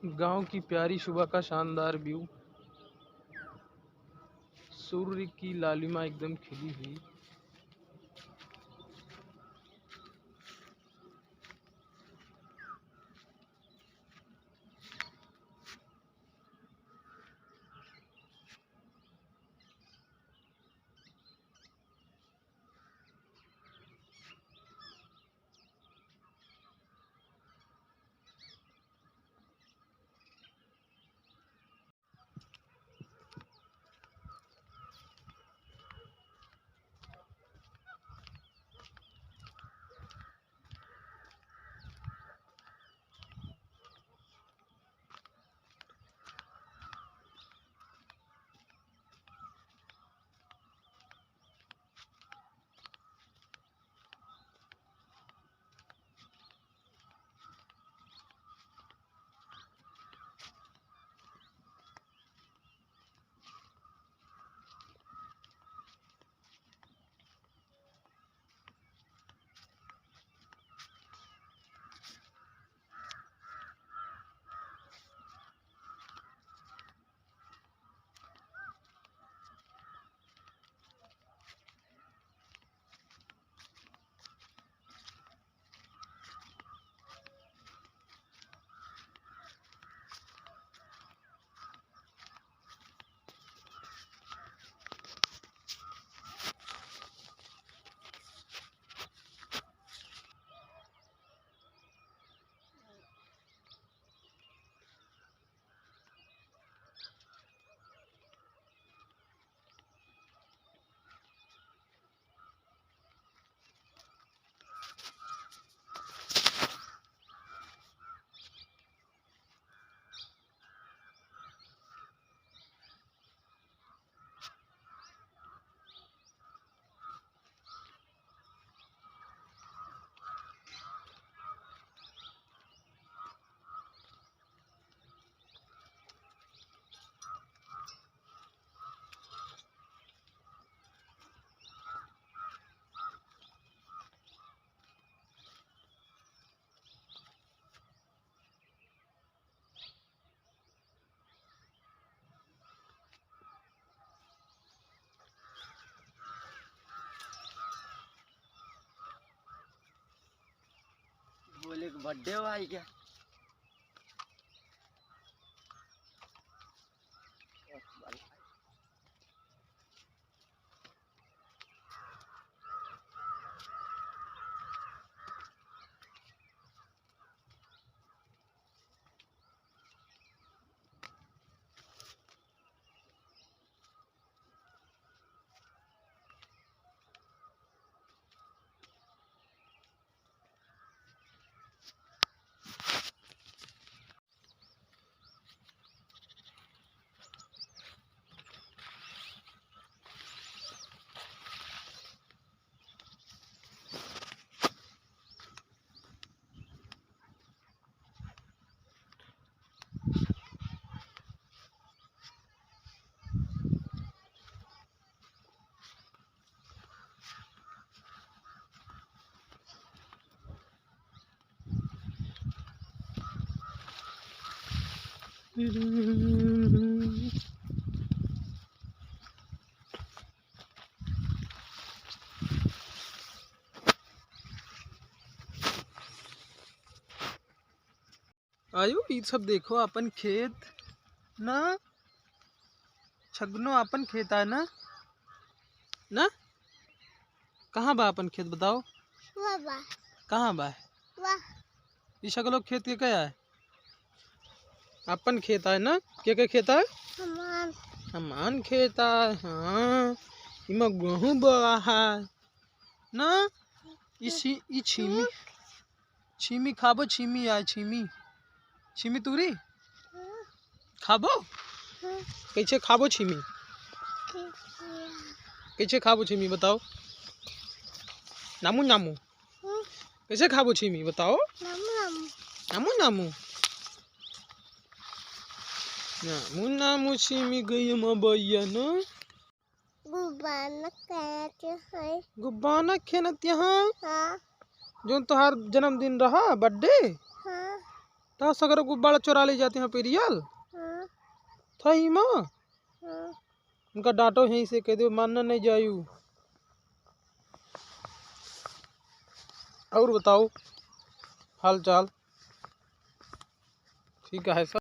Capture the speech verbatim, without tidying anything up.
गांव की प्यारी सुबह का शानदार व्यू, सूर्य की लालिमा एकदम खिली हुई। बोले कि बर्थडे हुआ है क्या? आयो, ई सब देखो, आपन खेत ना, छगनो आपन खेत आय ना, ना? कहाँ बा आपन खेत, बताओ? वाह, वाह। कहाँ बा? वाह। ई सगलो खेत के क्या है? आपन खेत आय ना? के के खेत आय? हमान। हमान खेत आय, हाँ। इमा गेहूं बोआ है ना? ई छी-, ई छीमी। हम्म। छीमी खाबो, छीमी आय, छीमी। छीमी तूरी? हम्म। खाबो? हम्म। कैसे खाबो छीमी? कैसे? कैसे खाबो छीमी बताओ? नामू नामू। हम्म। कैसे खाबो छीमी बताओ? नामू नामू। नामू नामू। नामू नामू छीमी गई हम भैया ना। गुब्बाना खेलत है। गुब्बाना खेलत है? हाँ। जौन तोहार जन्मदिन रहा, बर्थडे? हाँ। ता सगरो गुब्बारा चोरा ले जाते हैं पेरियल। हाँ। था ही माँ। हाँ। उनका डांटो यहीं से, कह दो मानना नहीं जायू। और बताओ हाल चाल? ठीक है सब।